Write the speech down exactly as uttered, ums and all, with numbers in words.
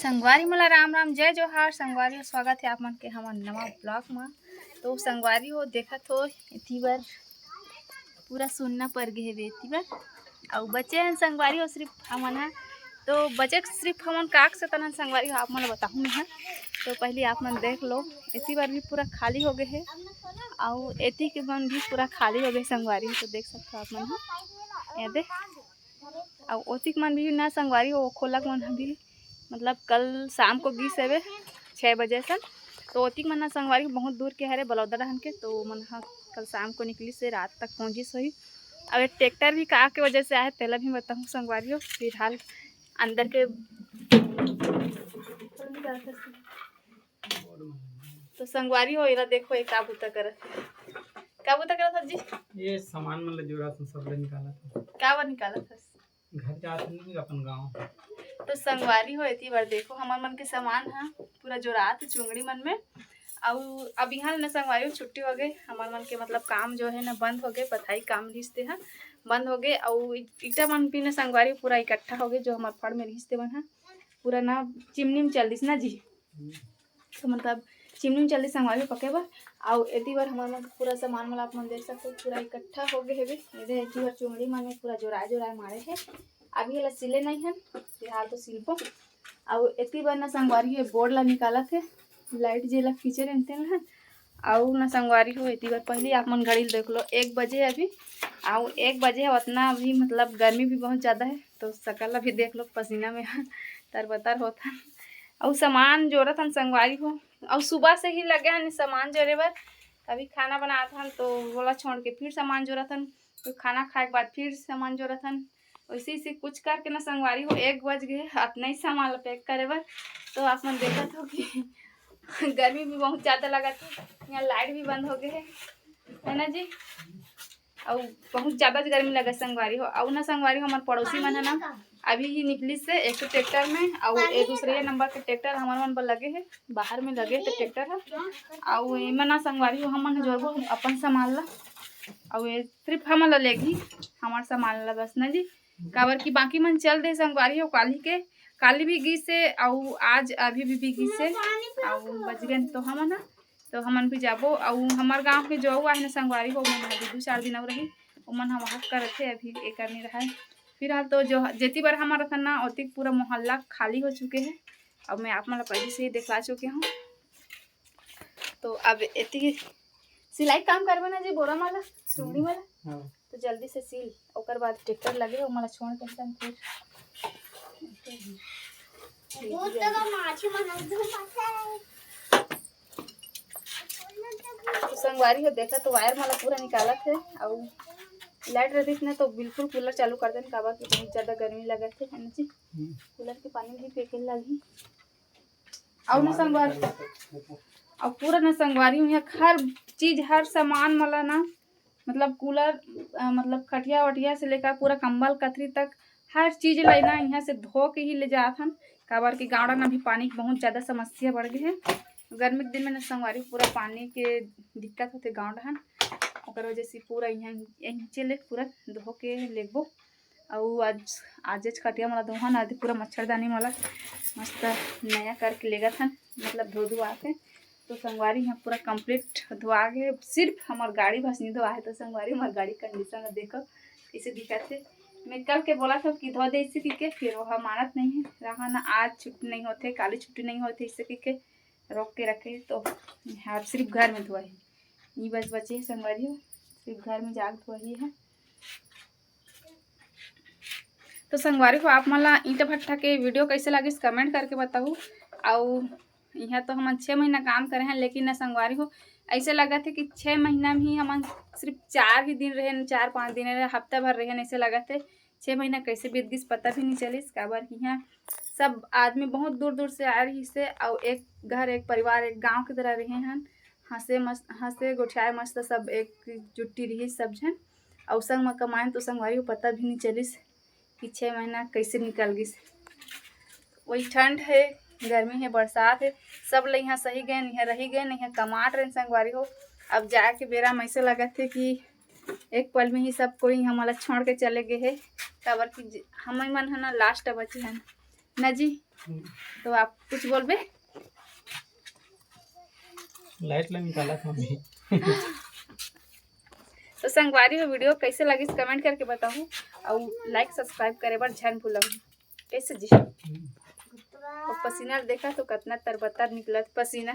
संगवारी मन ला राम राम, जय जोहार। संगवारी हो, स्वागत हे आप मन के हमर नवा vlog म। तो संगवारी हो, देखत हो एती बर पूरा सुन्ना पर गे हेबे एती बर, अउ बचे हन संगवारी हो सिर्फ हमन ह। तो बचे सिर्फ हमन काक से तनन संगवारी हो, आप मन ला बताहूँ मैं ह। तो पहले आप मन देख लो, एती बर भी पूरा खाली हो गे हे, अउ एती के मन भी पूरा खाली हो गे संगवारी हो। तो देख सकते हो आप मन ह, ये दे अउ ओतिक मन भी ना संगवारी हो, खोलक मन भी, मतलब कल शाम को गिस हवे छः बजे सन। तो ओतिक मन ना संगवारी हो बहुत दूर के हरे बलौदा डहन के, तो मन ह कल शाम को निकलिस हे, रात तक पहुँचिस होही। अब ये ट्रैक्टर भी का के वजह से आए, तेला भी बताहूँ संगवारी हो। फिलहाल अंदर के तो संगवारी हो, एला देखो, ये का बूता करत हे। का बूता करत हस जी? ये सामान मन ल जोरत हन, सब ल निकालत हन। का बर निकालत हस? घर जात नहीं अपन गाँव। तो संगवारी हो, एती बर देखो, हमर मन के सामान ह पूरा जोरात हे चुंगड़ी मन में। अउ अब यहाँ न संगवारी हो, छुट्टी हो गे, हमर मन के मतलब काम जो है ना बंद हो गे, पथाई काम रिहिस ते ह बंद हो गे। अउ ईटा मन भी न संगवारी हो पूरा इकट्ठा हो गे, जो हमर फड़ में रिहिस ते मन ह पूरा ना चिमनी में चल दिस ना जी। तो मतलब चिमनी में चल दिस संगवारी हो पके बर। अउ एती बर हमर मन के पूरा सामान मन आप मन देख सकते हो, पूरा इकट्ठा हो गे हेबे। एदे एती बर चुंगड़ी मन में पूरा जोराए जोराए मारे हे। अभी एला सिले नहीं हन, फिलहाल तो सिलबो। अउ एती बर ना संगवारी हो बोर्ड ला निकालत हे, लाइट जेला खींचे रहिन तेन ला। अउ ना संगवारी हो, एती बर पहले आप मन घड़ी ल देख लो, एक बजे अभी। अउ एक बजे हे, उतना अभी मतलब गर्मी भी बहुत ज़्यादा है, तो सकल अभी देख लो पसीना में तरबतर होत हन। अउ सामान जोरत हन संगवारी हो, अउ सुबह से ही लगे हन सामान जोरे बर। अभी खाना बनात हन तो ओला छोड़ के फिर सामान जोरत हन, तो खाना खाए के बाद फिर सामान जोरत हन। वैसे इसे कुछ करके ना संगवारी हो, एक बज गए अतना ही सामान ला पैक करे बर। तो आप मन देखत हो कि गर्मी भी बहुत ज़्यादा लगत है, यहाँ लाइट भी बंद हो गए है, है ना जी? अउ बहुत ज़्यादा गर्मी लगे संगवारी हो। अउ ना संगवारी हो, हमार पड़ोसी मन है ना, अभी ही निकलिस हे एक ठो ट्रैक्टर में, अउ ए दूसरे नंबर के ट्रैक्टर हमर मन बर लगे हे, बाहर में लगे हे ट्रैक्टर ह। अउ एमा ना संगवारी हो, हमन ह जोरबो अपन सामान ला, अउ ये सिर्फ हमन ला लेगही, हमार सामान ला बस ना जी, काबर कि बाकी मन चल दे संगवारी हो। काली के, काली भी गिस हे, अउ आज अभी भी, भी गिस हे, अउ बच गए तो हमन ह तो हमन भी जाबो। अउ हमर गांव के जो अउ आहे ना संगवारी हो, ओमन अभी दू चार दिन अउ रही, ओमन ह वहाँ करत हे, अभी एकर नहीं रहा है। फिलहाल तो जो जेती बर हमर रखन ना, ओती पूरा मोहल्ला खाली हो चुके हैं। अब मैं आप मन ला पहले से ही दिखला चुके हूँ। तो अब एती सिलाई काम करबे ना जी, बोरा माला, चुंगड़ी माला, हाँ। तो जल्दी से सिल, ओकर बाद ट्रैक्टर लगे, ओमन ला छोड़ के हम फिर तो संगवारी हो, देखा तो वायर माला पूरा निकालत है, अउ लाइट रहती ना तो बिल्कुल कूलर चालू कर देन, काबर कि बहुत ज्यादा गर्मी लगत है, है ना जी? हम्म। कूलर के पानी भी फेंके लगही। अउ ना संगवारी, अउ पूरा ना संगवारी हो, यहाँ हर चीज, हर सामान मला ना, मतलब कूलर, अ, मतलब खटिया वटिया से लेकर पूरा कंबल कथरी तक हर चीज ला ना यहाँ से धो के ही ले जात हन, काबर कि गाँव डहन अभी पानी के बहुत ज्यादा समस्या बढ़ गए है। गर्मी के दिन में ना संगवारी पूरा पानी के दिक्कत होते गाँव डहन, ओकर वजह से पूरा यहाँ यहीं ले पूरा धो के लेगबो। अउ आज, आज खटिया मला धोहन, आदि पूरा मच्छरदानी मला मस्त नया करके लेगत हन, मतलब धो धुआ के। तो संगवारी यहाँ पूरा कंप्लीट धोआ गए, सिर्फ हमार गाड़ी बस नहीं धोआ है। तो संगवारी हमार गाड़ी कंडीशन देखो कैसे दिखत है। मैं कल के बोला था कि धो दे इसे कि के, फिर वो मानत नहीं है रहा ना। आज छुट्टी नहीं होते, काली छुट्टी नहीं होते, इसे कि के रोक के रखे। तो अब सिर्फ घर में धोआ है, ये बस बचे है संगवारी हो, सिर्फ घर में जाके धोआ ही है। तो संगवारी हो, आप मन ला ईंटा भट्ठा के वीडियो कैसे लागिस, कमेंट करके बताहू। अउ यहाँ तो हमन छः महीना काम करे हैं, लेकिन ना संगवारी हो, ऐसे लगत है कि छः महीना में ही हमन सिर्फ चार ही दिन रहे, चार पाँच दिन रहे, हफ्ता भर रहे, ऐसे लगत है। छः महीना कैसे बीत गिस, पता भी नहीं चलिस, काबर कि यहाँ सब आदमी बहुत दूर दूर से आए रहिस हे, अउ एक घर, एक परिवार, एक गांव की तरह रहे हन। हंसे मस्त, हंसे गोठियाए मस्त, सब एक जुट्टी रही सब झन, अउ संग में कमाएन तो संगवारी हो पता भी नहीं चलिस कि छः महीना कैसे निकल गिस। वही ठंड है, गर्मी है, बरसात है, सब ले यहाँ सही गए, यहाँ रही गए, यहाँ कमाट रहे संगवारी हो। अब जाए के बेरा में ऐसे लगत है कि एक पल में ही सब कोई हमला छोड़ के चले गए है, काबर कि ज-, हम मन है ना लास्ट बचे हैं ना जी। तो आप कुछ बोलबे? लाइट ला निकालत हँव अभी। तो संगवारी हो, वीडियो कैसे लगिस कमेंट करके बताहू, अउ लाइक सब्सक्राइब करे बर झन भूलहू। कैसे जी? तो पसीना देखा तो कितना तरबतर निकलत पसीना।